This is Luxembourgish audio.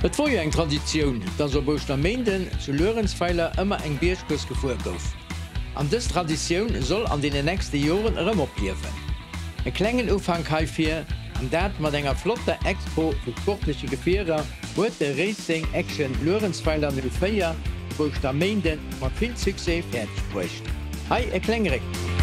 Et wor jo eng Traditioun, dass op Ouschterméinden zu Luerenzweiler ëmmer eng Biergcourse gefuer gouf. An dës Traditioun soll an deenen nächste Joren erëm opliewen. E klengen Ufank heifir, an dat mat enger flotter Expo vu sportleche Gefierer, huet de Racing Action Luerenzweiler 04 op Ouschterméinden mat vill Succès fäerdeg bruecht. Hei e kleng Réckbléck.